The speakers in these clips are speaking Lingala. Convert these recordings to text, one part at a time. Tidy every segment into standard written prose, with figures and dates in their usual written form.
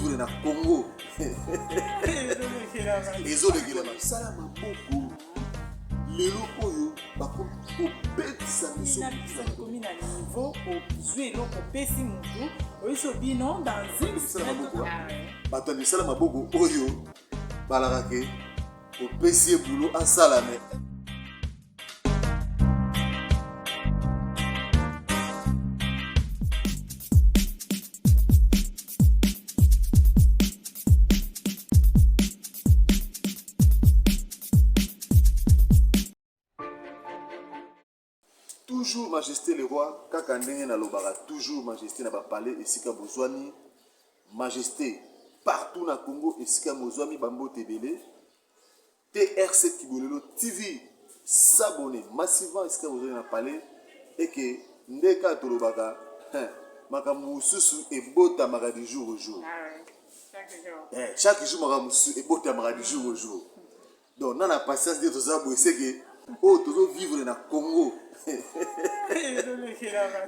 tozovivre na Congo ezolekela basala maboko lelo oyo bakomi kobetisa biso. Ekomi na niveau ozwi eloko opesi motu oyiso bino dans une semaine. Bato ya misala maboko oyo balaka ke opesi ye bulo asala me Toujours majesté le roi, kaka ndenge nalobaka toujours majesté na ba palais esika bozwami, majesté partout na Congo esika bozwami ba mbote ebele. TRC Kibolelo TV s'abonner massivement esika bozwami na palais eke nde kaka tolobaka makambo mosusu ebotamaka du jour au jour. Ah eh, chaque jour makambo mosusu ebotamaka du jour au jour. Donc na na patience nde toza boye seke oyo tozo vivre na Congo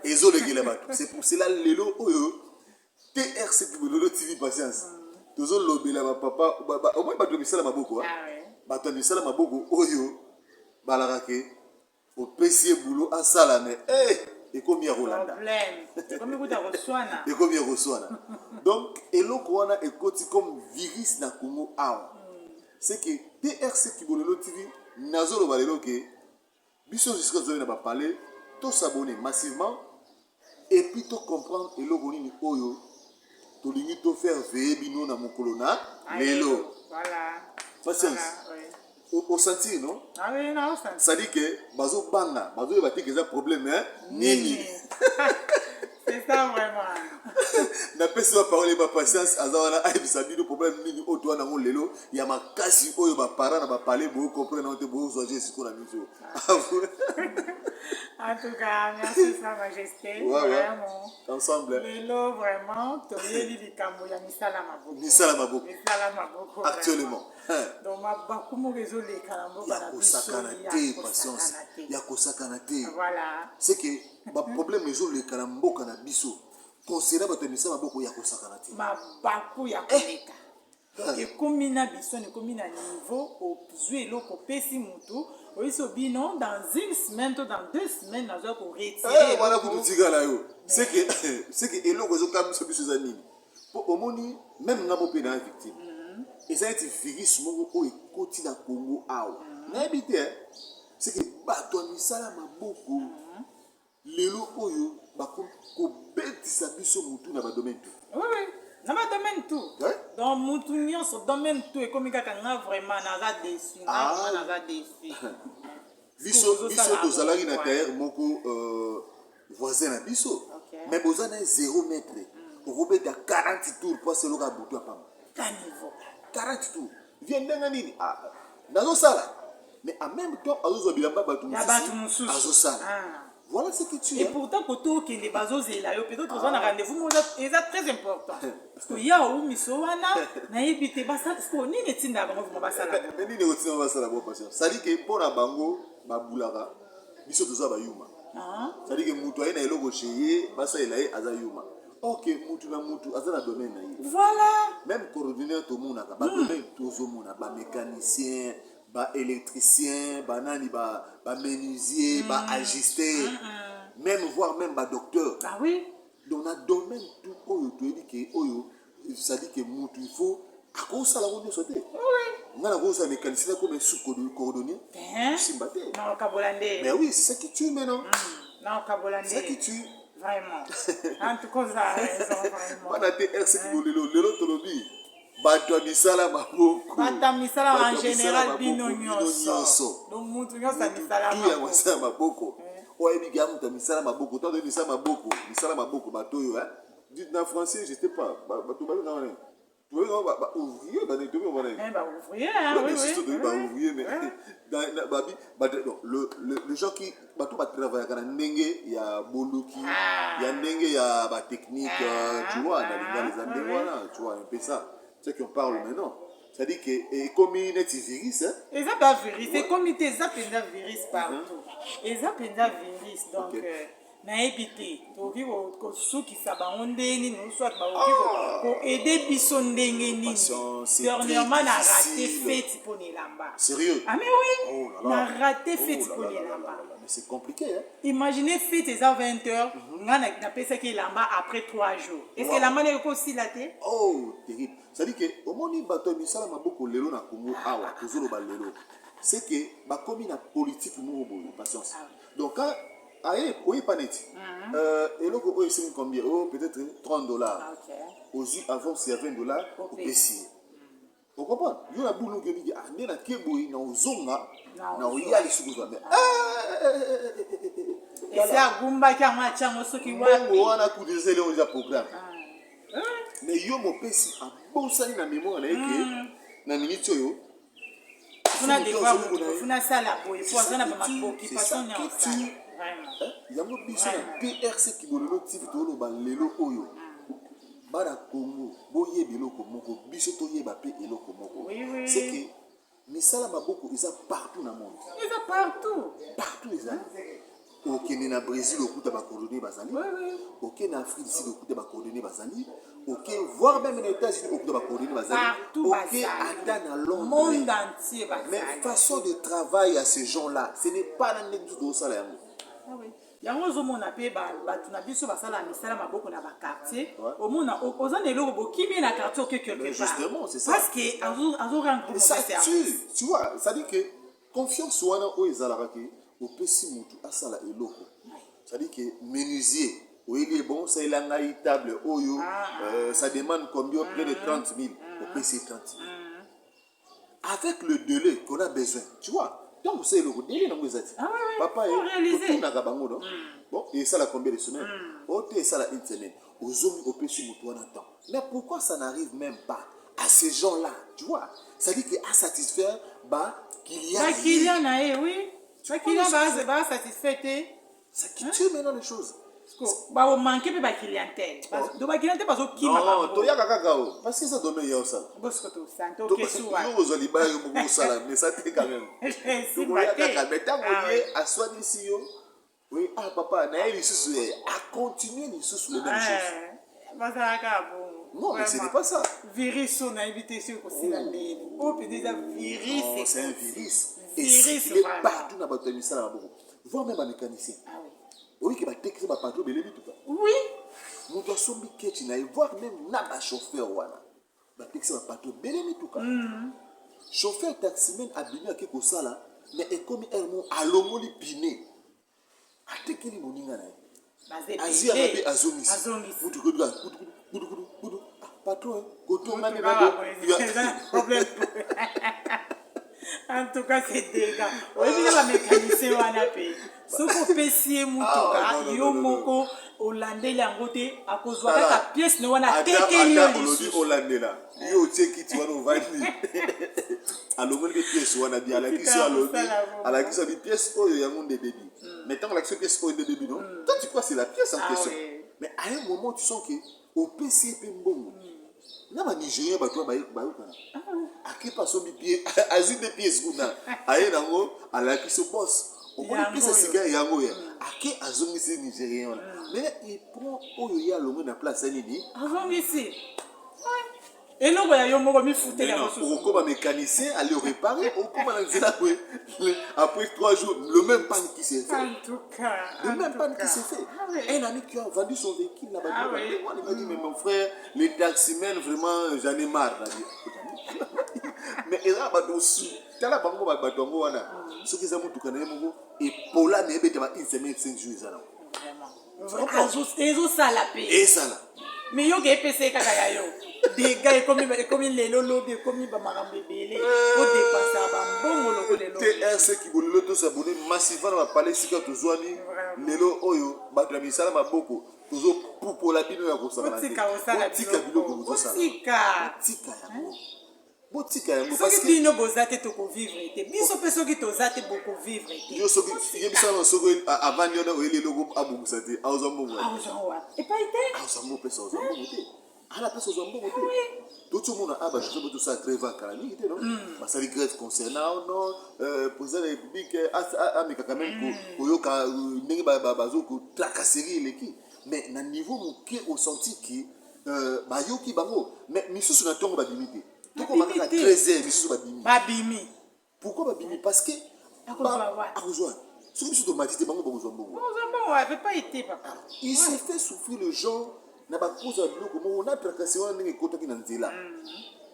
ezolekela bato. C'est pour cela lelo oyo TRC Kibololo TV patience tozolobela bapapa omoi bato ya misala maboko, bato ya misala maboko oyo balaka ke opesi ye bulo asala me eh, ekomi ya kolanda, ekomi ya koswana. Donc eloko wana ekoti comme virus na Congo awa. C'est que TRC Kibololo TV nazoloba lelo ke biso jusqu'à tozali na bapalais, tosabonner massivement et puis tocomprendre eloko nini oyo tolingi tofaire veiller bino na mokolo na lelo. Patience, osentir non? Ah oui, non. C'est-à-dire que bazobanga, bazoyeba te ke eza problème nini. C'est ça vraiment. Napesi ba parole ba patience aza wana ayebisa bino problème nini oyo toa nango lelo ya makasi oyo baparent na bapale boyo comprendre nango te, bozwa je sikoyo na miso. En tout cas, merci Sa Majesté. Ouais. Vraiment. Ensemble. Lelo vraiment toyeli likambo ya misala maboko. Misala maboko. Misala maboko. Actuellement. Donc mabaku moko ezoleka na mboka ya na biso. Kosakana te, patience, ya kosakana te. Voilà. C'est que baproblème ezoleka na mboka na biso concernant bato ya misala maboko ya kosakana te. Mabaku ya koleka. Donc ekomi na biso, ekomi na niveau ozwi eloko opesi motu oyiso bino dans une semaine to dans 2 semaines nazwa koretirer. Wana kutu tikala yo. C'est que eloko ezokamwisa biso eza nini? Mpo omoni même nga mo mpe na victime, eza neti virus moko oyo ekoti na Congo awa, nayebi te. C'est que bato ya misala maboko lelo oyo bakomi kobetisa biso motu na badomaine tout. Oui, na badomaine tout. Donc mutu nyonso, domaine tout ekomi kaka. Nga vraiment naza déçu, nga vraiment naza déçu. Biso tozalaki na tailleur moko voisin na biso, mais boza na 0 mètre, okobeta 40 tour po aseloka butu ya pamba. Ka niveau. 40 tour vie ndenge nini? Ah, nazosala mais en même temps azozwa bilamba bato ya bato mosusu. Azosala. Voilà ce que tu Et pourtant koto okende bazozela yo, peut-être oza na rendez-vous moko eza très important, parce que ya oumiso wana nayebi te basala nini etindaka bango vraiment basala. Mais nini ekotinda basala bo patience? C'est-à-dire que mpo na bango babulaka biso toza bayuma. C'est-à-dire que moto aye na eloko chez ye basalela ye aza yuma. Ok, mutu na mutu aza na domaine na ye. Voilà. Même coordinaire tomonaka badomaine, tozomona bamécanicien, baélectricien, banani, bamenuisier, baajusteur, même voire même badocteur. Ah oui. Donc na domaine tout oyo toyebi ke oyo, c'est-à-dire que mutu il faut akosala ngo nyonso te. Nga nakosala mécanicien, nakoma sous coordonnier, simba te. Na okabola nde. Mais oui, c'est ça qui tue maintenant. Na okabola nde. C'est ça qui tue. Vraiment, en tout cas oza raison vraiment. Wana te rc lelo lelo tolobi bato ya misala maboko. Bato ya misala en Bato ya misala général, maboko, bino nyonso. Donc mutu nyonso ya misala tu ya maboko. misala maboko oyo ayebi ke moto ya misala maboko, tango toyebi misala maboko, misala maboko, bato oyo na français je sais pas, bato babengaka wana, tobengaka ba ouvrier, bani tobengaka wana. Eh, ba ouvrier, hein, Ouais, oui, mais oui. surtout ba ouvrier, mais babi donc le gens qui bato batravaillaka na ndenge ya boluki ya ndenge ya batechnique, tu vois, na lingala eza ndenge wana, tu vois un peu ça, c'est qu'on parle maintenant, c'est-à-dire que ekomi neti virus, hein? Eza ba virus ekomi te, eza mpenza virus partout, eza mpenza virus donc. Nayebi te tokoki kosukisa bango ndenge nini ou soit bakoki koaider biso ndenge nini. Dernièrement na raté feti mpo na elamba. Sérieux? Ah mais oui. Oh là là. Na raté feti Oh mpo là na là là elamba. là là. Mais c'est compliqué, hein? Imaginez, fête eza 20 heures, nga napesaki elamba après 3 jours. Est ce que elamba ndenge ekosila te? Oh, terrible. C'est-à-dire que omoni bato ya misala maboko lelo na Congo awa, tozoloba lelo, c'est que bakomi na politique moko boye, Patience. Donc quand aye oyepa neti eloko oyo esengi combien? Oh, peut-être 30 $. Ozwi avance ya 20 $, opesi ye, ocomprendre? Yo na bulu okebi, ah, nde nake boye na ozonga na oya lisusu kozwa, mais esi agumbaki yango, atia yango soki wapi. Mbongo wana kutu eza eloko eza programme, mais yo mopesi abosani na mémoire na ye ke na minute oyo funa devoir, moto funa asala boye po aza na bamaoccupation nyonso. Yango biso na PRC Kibolelo TV toloba lelo oyo, bana Congo, boyeba eloko moko, biso toyeba mpe eloko moko, c'est que misala maboko eza partout na monde. Eza partout. Partout ezali. Okende na Brésil, okuta bacordonnier bazali. Okende na Afrique du Sud, okuta bacordonnier bazali. Oke voire même na États-Unis, okuta bacordonnier bazali. Oke ata na Londres. Monde entier. Mais façon de travail à ces gens là, ce n'est pas na ndenge biso tozosala yango. Yango ozomona mpe bato na biso basala misala maboko na baquartier, omona oza na eloko, bokimi na quartier, oke quelque part. Justement, c'est ça. Parce que azorendre Ça tue, tu vois. Ça dit que confiance wana oyo ezalaka ke opesi motu asala eloko, c'est-à-dire que menuisier oyebi ye, bon, osalela ngai table oyo, ça demande combien? Près de 30 000. Opesi ye 30 000 avec le délai qu'on a besoin, tu vois. Ntango osala eloko, délai nango eza ti papa otunaka bango, non, bon, esala combien de semaines? Oyo te, esala une semaine, ozongi, opesi motu wana temps. Mais pourquoi ça n'arrive même pas à ces gens là, tu vois? C'est à dire que à satisfaire baclient. Baclient na ye, oui, baclient basatisfait te. Ça qui tue maintenant les choses. Baomanke mpe baclientèle, donc baclientèle bazokima. Non, toyaka kaka o parce que eza domaine ya osala. Bosiko tosante okesuwa. Yo kozwa libaya, yo moko osala, mais ça te quand même tokoya kaka. Mais ntango ye aswanisi yo, oui, ah papa, na ye lisusu acontinue lisusu le même chose. Bazalaka bongo. Non, mais ce n'est pas ça. Virus oyo nayebi te soki kosila ndeni. Oyo mpenza eza virus. Non, c'est un virus. Virus partout na bato ya misala maboko, voire même bamécanicien. Oyiki batekisa bapatron ebele mituka. Moto asombi keti na ye, voire même na bachauffeur wana batekisa bapatron ebele mituka. Chauffeur taximan abimi, ake kosala, mais ekomi heure moko alongoli pneu, atekeli moninga na ye, azwi ya mabe, azongisi mutu koyebi kudu kudu, patron kotongani. Problème, en tout cas c'est dégâts. Oyebi na bamécanicien wana mpe, soki opesi ye mutuka, yo moko olandeli yango te, akozwa kaka pièce ne wana, atekeli yo lisusu. Olandela yo, otie kiti wana, ovandi, alongoli mpe pièce wana bi alakisi yo, alobi, alakisi yo pièce oyo, yango nde ebebi. Mais ntango alakisi yo pièce oyo nde ebebi, non, toi tu crois c'est la pièce en question. Mais à un moment tu sens que opesi ye mpe mbongo na banigérien, bato wana bayokana, akepa asombi pie, azwi nde pièce kuna, aye nango, alakisi boss, omoni pièce ya sika yango ya ake, azongisi nigérien wana. Mais il prend oyo ye alongwe na place ya nini. Azongisi eloko ya yo moko, mifuteli yango. Okokoma mécanicien, aller réparer, okoma na nzela boye, après 3 jours, le même panne qui s'est fait. En tout cas. Le même panne qui s'est fait. Un ami qui a vendu son véhicule là-bas, il m'a dit: mais mon frère, les taximens, vraiment, j'en ai marre. Mais eza bato osu, tala bango, bato yango wana, soki eza motuka na ye moko epola, na ebeta ba une semaine, 5 jours, eza nango. Ezosala mpe. Esala. Mais yoka, epesa ye kaka ya yo dégâts, ekomi lelo, lobi ekomi bamakambo ebele, odepensa bambongo lokola eloko. TRC Kibolelo, tosabone massivement na bapale esika tozwani lelo oyo. Bato ya misala maboko, tozopupola bino ya kosakana. Botika biloko bozosala, botika yango, botika yango. Soki bino boza te, tokovivre te. Biso mpe soki toza te, bokovivre te. Yo soki yebisa na soki avandi wana, oyeli eloko, abongisa te, azwa mbongo. Epai te. Azwa mbongo, pesa, azwa mbongo te. Ala place ozwa mbongo te. Toti omona a bachauffeur boto osala grève akala mingi te, non? Basali grève concernant, oh non, président de la République ameka quand même koyoka ndenge bazo kotracasserie eleki, mais na niveau moke osenti ke bayoki bango, mais misusu na ntongo babimi te. Tokoma kaka 13 heures, misusu babimi. Babimi. Pourquoi babimi? Parce que akozwa, soki biso tomati te, bango bakozwa mbongo. Il se fait souffrir le genre na bacause ya biloko moko na tracasserie wana, ndenge ekotaki na nzela,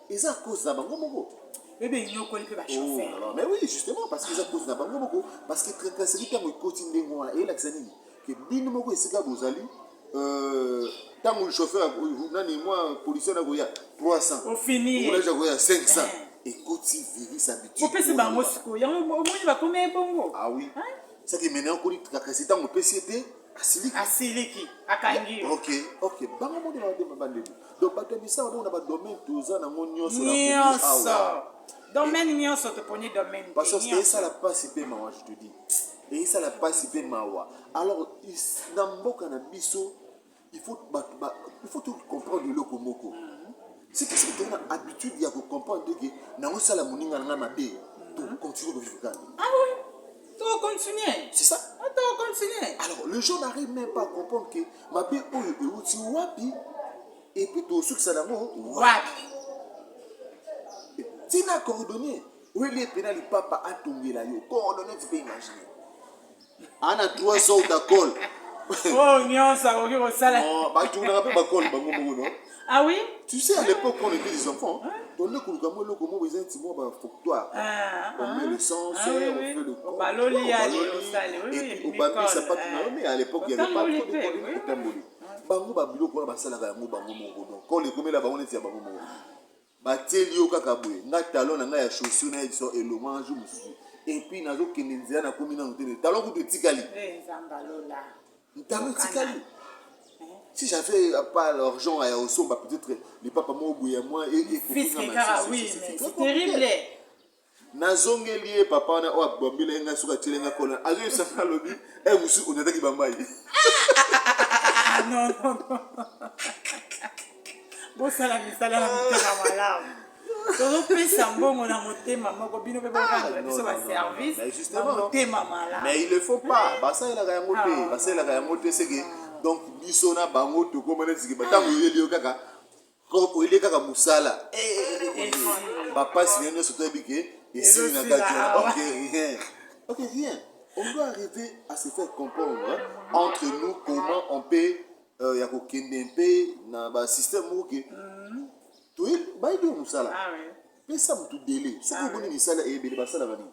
eza cause na bango moko. Bebe nyokoli mpe bachauffeur. Mais oui, justement, parce que eza cause na bango moko, parce que tracasserie ntango ekoti ndenge wana, eyelakisa nini? Ke bino moko esika bozali, ntango chauffeur nani, mwa policier na koya 300, ofini. Koya 500, ekoti virus habitude. Opesi bango sikoyo yango, omoni bakomi ebongo. Ah oui, saki mene okoli tracasserie, ntango opesi ye te, asiliki. Asiliki, akangi yo. Ok, bango moni bandeko. Donc bato ya misala bongo na badomaine toza nango nyonso. Nyonso, domaine nyonso, toponi domaine. Parce que esala mpasi mpe mawa, je te dis, esala mpasi mpe mawa. Alors na mboka na biso, il faut comprendre eloko moko, c'est que soki toza na habitude ya kocomprendre te ke nangosala moninga na ngai mabe, tocontinue kovivre kaka. Ah oui, tocontinue. C'est ça. Tocontinue. Alors le gens n'arrive même pas à comprendre que mabe oyo euti wapi et puis tosukisa nango wapi. Ntina cordonnier oyeli epena lipapa atongela yo, cordonnier, tu peux imaginer, ana trois sortes ya colle. Oyo nyonso akoki kosala. Batungaka mpe bacolle bango moko, non? Ah oui. Tu sais, à l'époque, quand on était des enfants, tonde koluka mwa eloko moko eza neti mwa bafoctoire, on met le sang, on fait le Baloli, et puis obambi sapatu na yo. Mais à l'époque, il y avait pas trop de colle. Otamboli bango babiloko wana, basalaka yango bango moko. Donc colle ekomela bango neti ya bango moko, batieli yo kaka boye. Nga talon na ngai ya chaussure na ye biso elongwanga jour mosusu, et puis nazokende nzela, nakomi nano te, talon kutu etikali. Talon etikali. Si j'avais pas l'argent ya osomba peut-être lipapa moko boye ya mwa. C'est terrible. Nazongeli ye papa wana oyo abambela ye ngai, soki atieli ngai colle, azoyebisanga, alobi e mosu onyataki bamai. Non, non, non, bosala misala na motema malamu. Tozopesa mbongo na motema moko, bino mpe borendre biso baservice na motema malamu. Mais il le faut pas, basalelaka yango te, basalelaka yango te. Seke donc biso na bango tokóma neti ntango oyeli yo kaka, oyeli kaka mosala, bapasi na nyonso toyebi ke esili na kati wana. Ok, rien, ok, rien. On doit arriver à se faire comprendre entre nous, comment on peut ya kokende mpe na basystème moko ke bayebi yo mosala, pesa motu délai. Soki omoni misala eyebele, basalaka nini?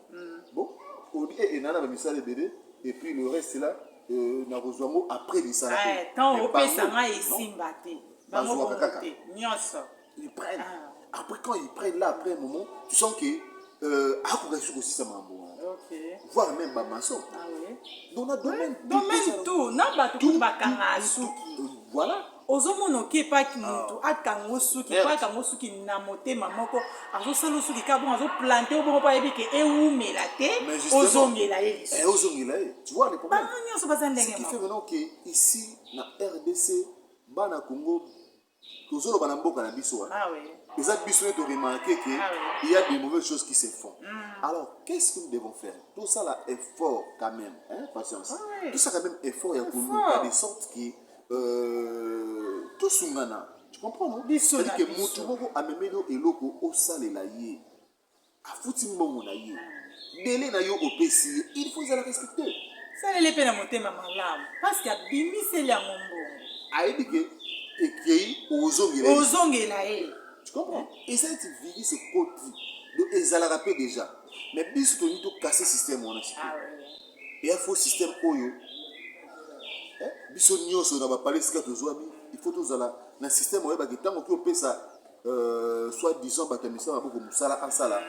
Bon, olobi e enaa na bamisala ebele, et puis le reste là, nakozwa yango après misala. Ntango opesanga esimba te, bango bongo te nyonso. Ils prennent. Après, quand ils prennent là, après un moment, tu sens que akoka lisusu kosisa makambo wana, voire même bamaçon. Donc na domaine domaine tout, na bato kutu bakanga suki. Voilà. Ozomona oke epaki motu akanga suki po akanga suki na motema moko, azosala suki kaka bongo, azoplante bongo mpo ayebi ke ewumela te, ozongela ye lisusu. Ozongela ye, tu vois le problème? Bango nyonso baza ndenge. Ce qui fait maintenant que ici na RDC, bana Congo, tozoloba na mboka na biso, eza biso nde toremarke que il y a des mauvaises choses qui se font. Alors qu'est-ce que nous devons faire? Tosala effort quand même, hein, patience. Tosala quand même effort ya koluka de sorte que tosungana, tu comprends, non? C'est-à-dire que motu moko amemeli yo eloko osalela ye, afuti mbongo na ye, délai na yo opesi ye, il faut ezala respecté. Salele mpe na motema malamu, parce que abimiseli yango mbongo. Ayebi ke ekei, ozongela. Ozongela ye. Tu comprends? Eza neti virus ekoti. Donc ezalaka mpe déjà, mais biso tolingi tokase système wana sikoyo. Eya faux système oyo. Biso nyonso na bapale esika tozwami, il faut tozala na système oyebaki ntango oki opesa soit disant bato ya misala maboko mosala, asala,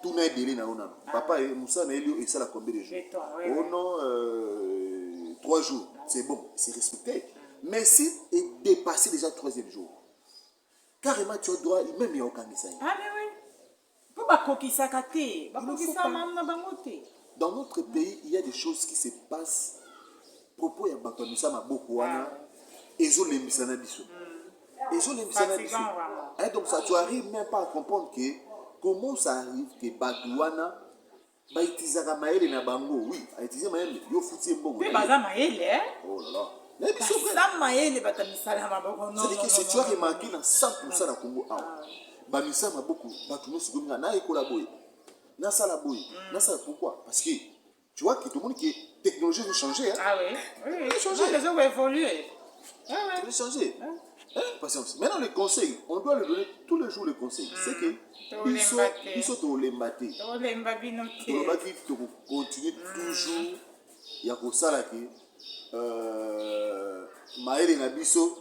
tuna ebele na yo nano: papa ye mosala na yeli yo esala combien de jours? Oh non, 3 jours, c'est bon, c'est respecté. Mais si est dépassé déjà troisième jour, carrément tu as droit même ya okangisa ye. Ah mais oui, mpo bakokisaka te, bakokisaka na bango te. Dans notre pays, il y a des choses qui se passent propos ya bato ya misala maboko wana, ezolembisa na biso. Ezolembisa na biso. Eh, donc ça, tu arrives même pas à comprendre que comment ça arrive que bato wana bautilisaka mayele na bango. Oui, autiliser mayele, yo futi ye mbongo. Mpe baza mayele, eh? Oh là là. Nayebi so vrai. Baza mayele, bato ya misala ya maboko. Non, C'est-à-dire non, que si non, tu as non, remarqué, na 100% na Congo awa, bamisala maboko, bato nyonso kominga nayekola boye, nasala boye, nasala. Pourquoi? Parce que tu vois que tomoni que technologie ezo changer, hein? Ah oui. Changer. Non, les autres évoluer. Ah ouais. Ezo changer. Hein, patience. Maintenant, le conseil, on doit le donner tous les jours, le conseil. C'est que biso, Tolemba te. biso tolemba te. Tolemba bino te. Tolobaki tokocontinue toujours ya kosala ke mayele na biso.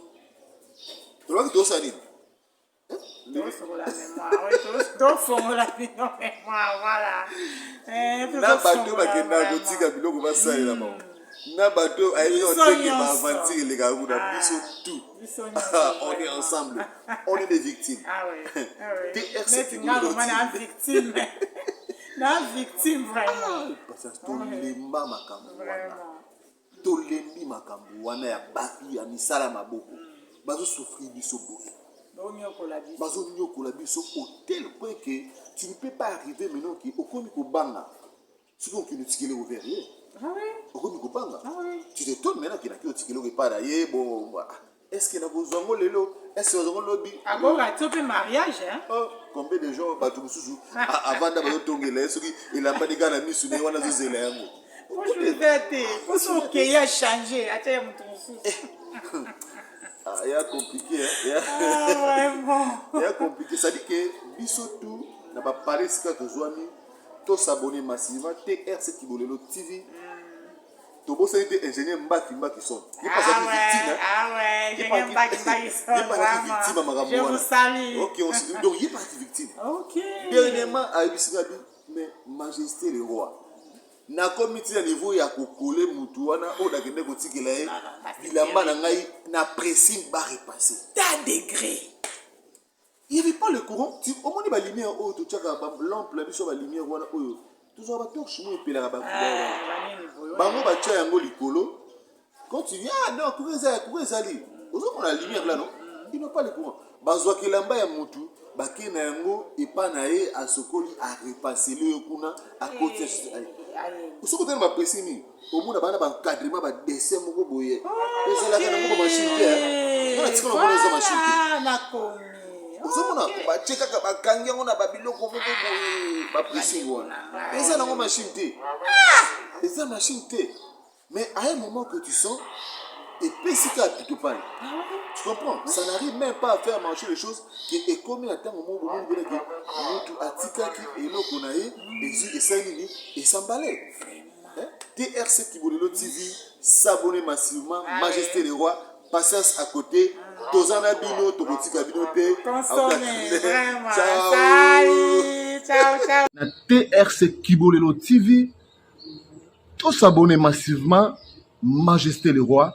Tolobaki tokosala nini? Tosokola mémoire, oui, tofongola bino mémoire, voilà. Eh, Na bato tozofongola bakendaka vraiment. kotika biloko basalela bango, na bato ayebi Biso oteke nyonso. baaventure elekaka kuna. Ah, Biso tout, biso nyonso, on est vraiment. ensemble, on est des victimes. Ah oui, ah oui. TRC Neti nga vraiment na victime. Na victime vraiment. Parce que tolemba makambo wana. Vraiment. Tolembi makambo wana ya bato ya misala ya maboko bazosouffrir biso boye. Bonyokola biso. Bazonyokola biso au tel point que tu ne peux pas arriver maintenant ke okomi kobanga soki okende otikeli ouvert ye. Ah oui. Okomi kobanga. Ah oui. Tu t'étonnes maintenant ke naki otikeli oko epai na ye. Bon, ah, est ce que nakozwa yango lelo? Est ce que nazwa yango lobi? Akoka ti mpe mariage, hein? Oh, combien de gens, bato mosusu avanda, bazotongela ye, soki elambani kaka na misu na ye wana, azozela yango. Poso eza te. Poso okei achange, atia ya moto mosusu. Ah, ya compliqué, hein? Ah, vraiment. Ya compliqué. C'est à dire que biso tout na bapale esika tozwami, tosabonner massivement TRC Kibolelo TV. Tobosani te ingénieur Mbaki Mbaki Son, ye mpe Ah azalaki victime, ouais, hein. ah ouais, Ye j'ai mpe Mbaki Mbaki Son, ye mpe azalaki victime ya vraiment. makambo Je vous wana. salue. Ok, donc ye mpe azalaki victime. Dernièrement ayebisi nga bi: "Mais majesté le roi, nakomi ntina niveau ya kokole mutu wana oyo nakende kotikela ye bilamba na ngai na pressing, barepasse." Ta degré. Il y avait pas le courant. Tu omoni balumière oyo totiaka, balampe na biso, balumière wana oyo tozwaka, batorche mo epelaka Ah, banini boye. Bango batia yango likolo. Quand tu viens: "Ah non, courant eza, courant ezali, ozomona lumière là." Non, ils n'ont pas le courant. Bazwaka elamba ya mutu, bakei na yango epa na ye, asokoli, arepaseli oyo kuna, akoti. Soki otali bapresi nini, omona bana baencadrement, badessin moko boye ezalaka nango, bamachine te. Mpona tika namona eza machine te. Voilà, nakomi. Ozomona batie kaka, bakangi yango na babiloko moko boye, bapressing wana eza nango machine te, eza machine te. Mais à un moment que tu sens epesi kaka pitopale, tu comprends, ça n'arrive même pas à faire marcher les choses, ke ekomi na ntango moko bomoni mpena ke mutu atikaki eloko na ye, ezwi, esali nini, esambale. TRC Kibolelo TV, s'abonner massivement. Majesté le roi, patience à côté, toza na bino, tokotika bino te. Consommez, vraiment. Ciao. Salut. Ciao, ciao. Na TRC Kibolelo TV, tosabonner massivement. Majesté le roi.